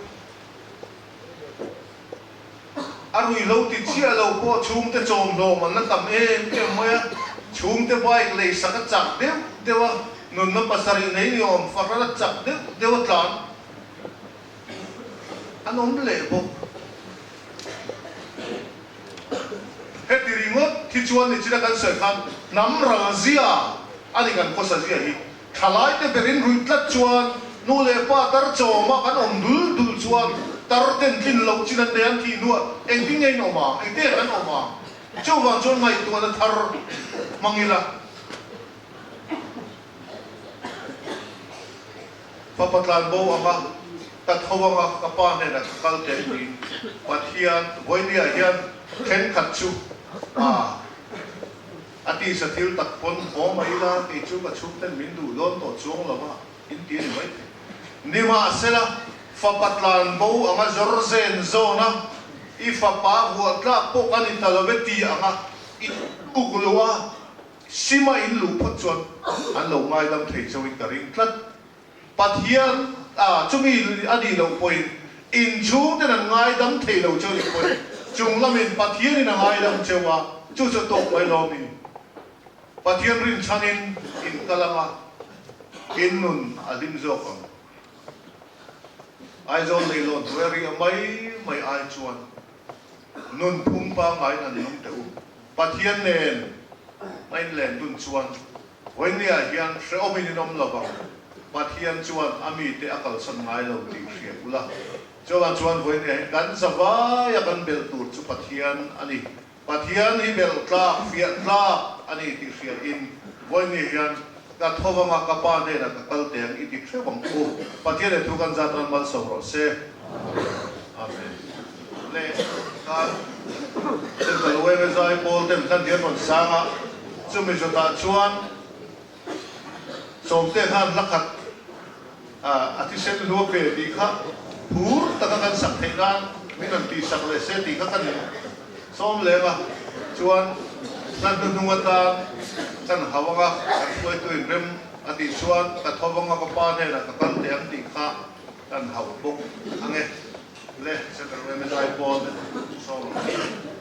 A rui lo ti chiah lo pawh chhungte chawmhlawm an la tam em em mai a, chhungte bike lei sak a chak deuh deuh a, nunna pasarih nei ni awm fahran a chak deuh deuh a tlan an awm leh bawk. Heti ringawt hi chuan nichina kan sawi khan hnam ral zia a ni kan khawsa zia hi. Thalaite berin ruih tlat chuan nu leh pa tar chawma kan awm dul dul chuan tar ten tlin loh chin an nei an thih hnuah engtin nge in awm ang, engtin nge kan awm ang? Chuvang chuan ngaihtuahna thar hmang ila. Fapa tlan bo anga ka tho anga ka pa hnenah ka kal teh tiin Pathian vawinia hian thenkhat chu a a tisa thil tak pawn haw mai ila kei chu ka chhungten min duh dawn tawh chuang lo a in ti a ni mai thei. Nimahsela fapa tlan bo anga zawr zen zawn a i fapa vuah tlak pawh ka ni ta lo e ti anga i uk luh a Sima in luh phawt chuan an lo ngaidam thei chauhin ka ring tlat. Pathian a chumi a nih loh pawhin inchhungten an ngaidam thei lo cheu nih pawhin chung lamin Pathianin a ngaidam cheu a, chu chu tawk mai lawmin Pathian rinchhanin in kal anga in nun a hlim zawk ang. Aizawl leilawn hnuai a riah mai mai ai chuan nun phung pangngai an nung teh u. Pathian nen a inlen dun chuan Vawinia hian hrehawmin in awm lo vang, Pathian chuan a mite a kalsan ngai lo tih hria ula. Chuavang chuan Vawinia hi kan zavaia kan belh tur chu Pathian a ni. Pathian hi belh tlak, fiah tlak a ni tih hria in Vawinia hian ka tho vanga ka Pa hnenah ka kal teh ang i ti hreuh ang u. Pathian he thu kan zat ran malsawm rawh se. Amen. Leh khan Central yma zai pawl ten hlan hian rawn sang a, chumi zawtah chuan Sawmte khan hla khat a thisen hlua pe tih kha phur taka kan sak theih nan min rawn tihsak leh se tih kha kan sawm leng a, chuan hla hnuhnung atan kan hau anga kan hruaitu inrem a tih chuan ka tho vanga ka pa hnenah ka kal teh ang tih kha kan hauh bawk ang e. Le Central Women's Ai pawl sawm ang.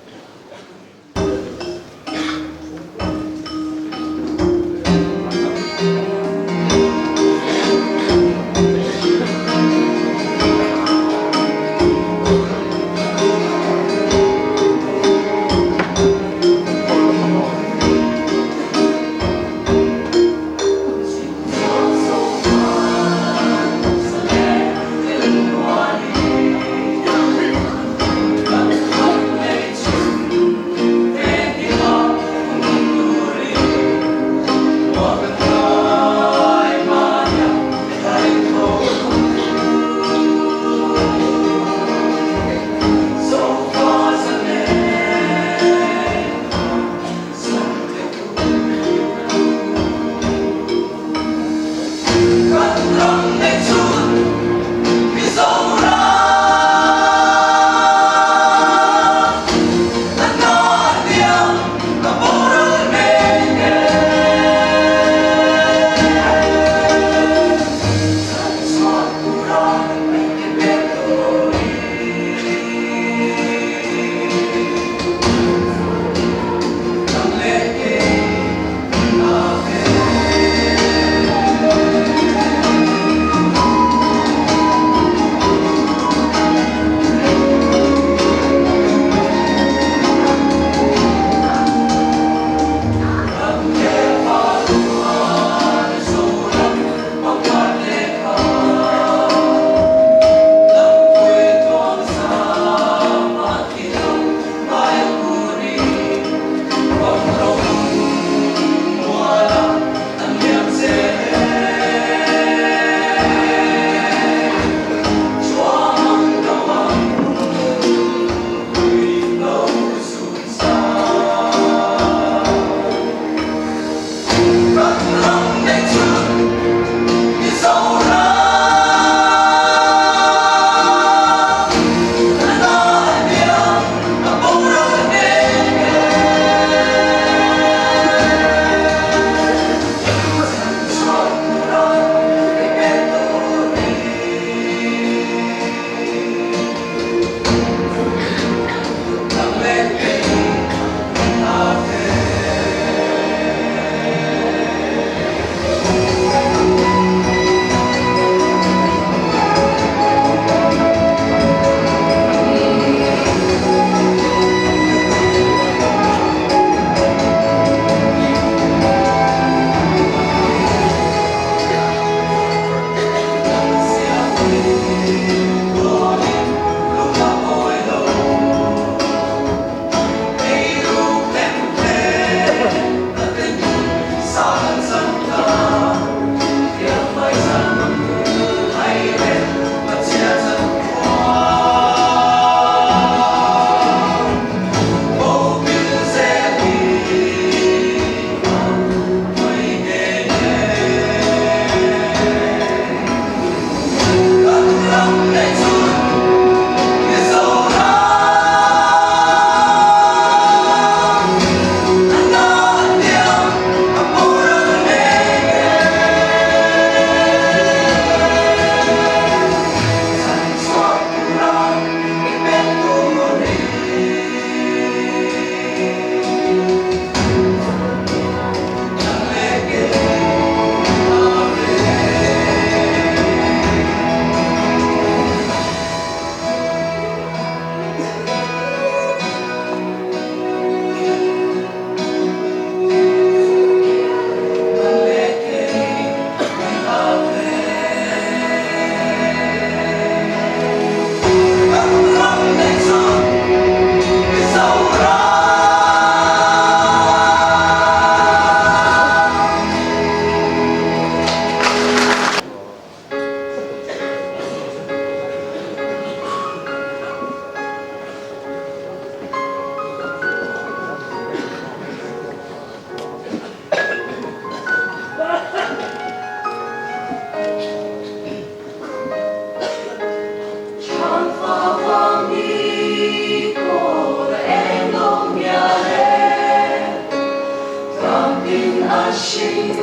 hring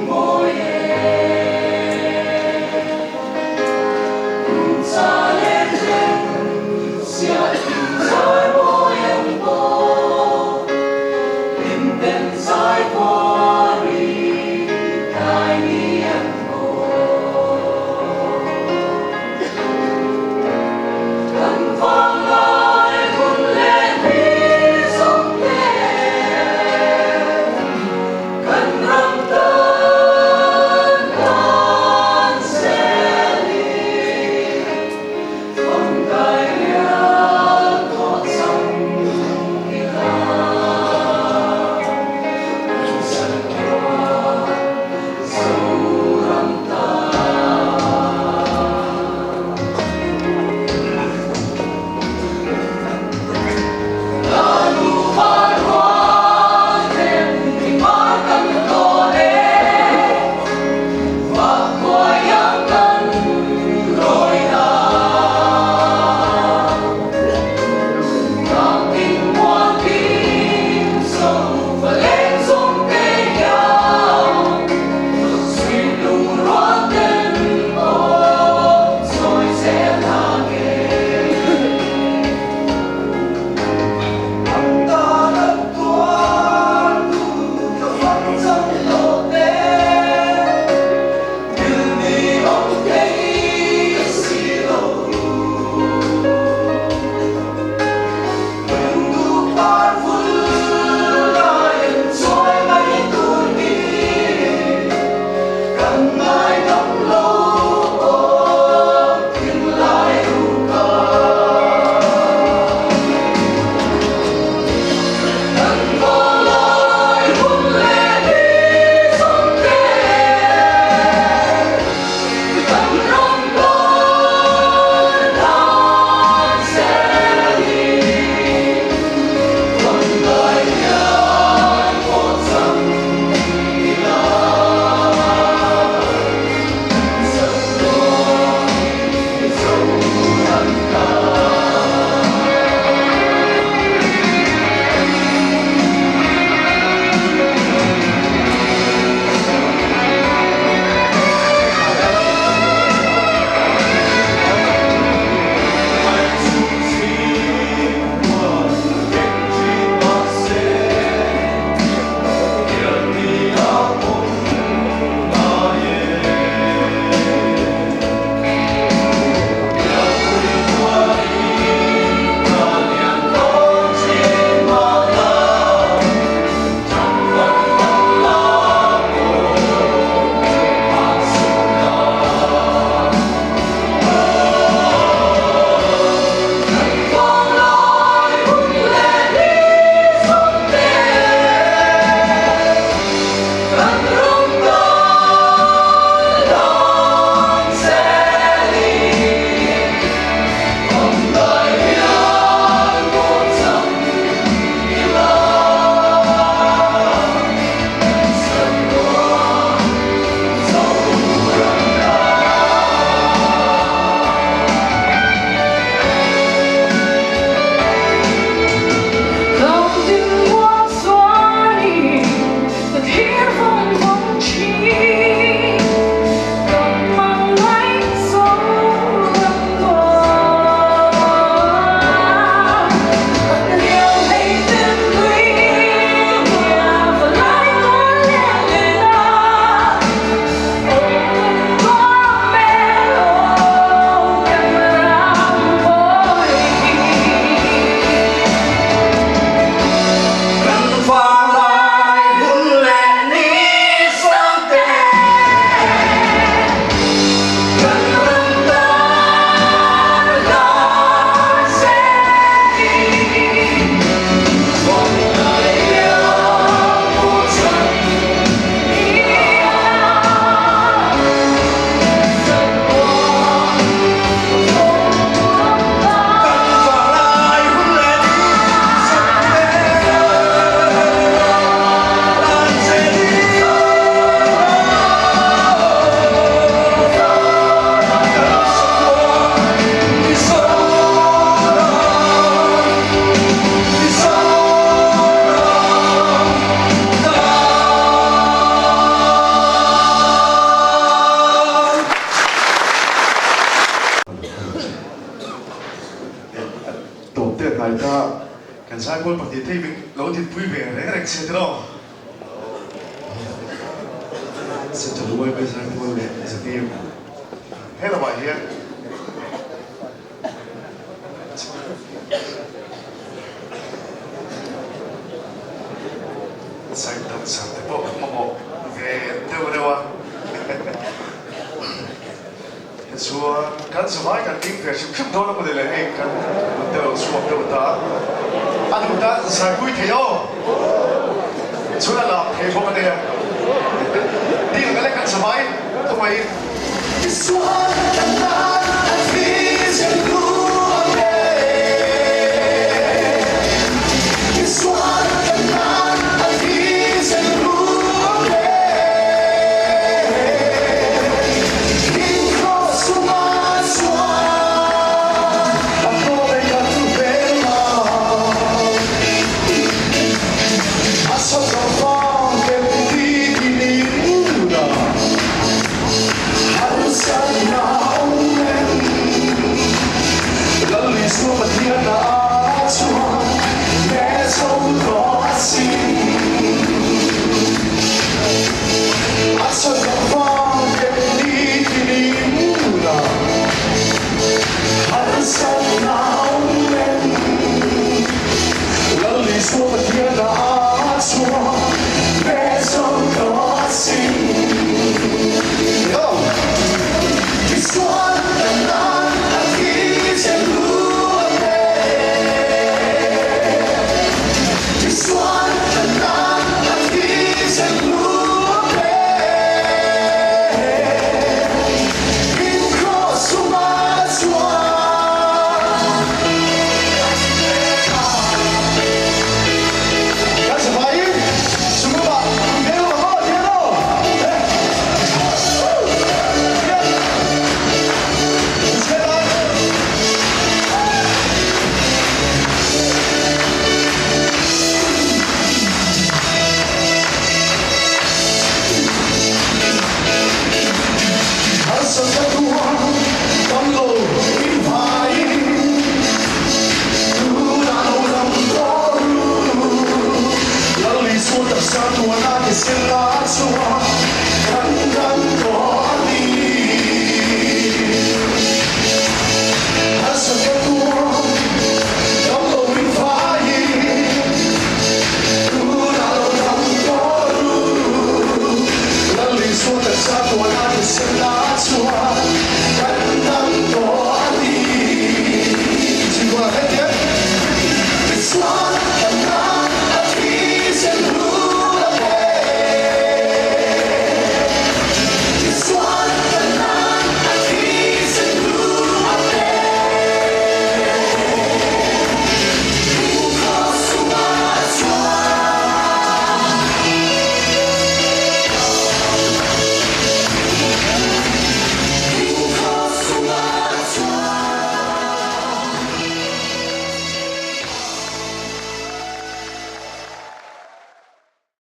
mawi e. Nungcha leh tlem siah in zai mawi ang aw, hlim ten zai kuari tlai ni ang aw. Kan vanglai hun leh ni zawng te, kan ram. Thei min lo dinpui ve reng reng che tiraw? Central yma Zaipawl leh Zahnem he lamah hian Zai dancer te pawh ka hmamawh ve deuh reuh a. Tichuan kan zavai kan ding ve hrim hrim dawn a mawni le hei kan kut te lo chhuak deuh ta a duh tan zaipui thei aw chuan a lak thei bawk a nia ding ang ale kan zavai thuai in. Misual kan tan a thi zel lu a pe. Misual kan tan a thi zel lu a pe.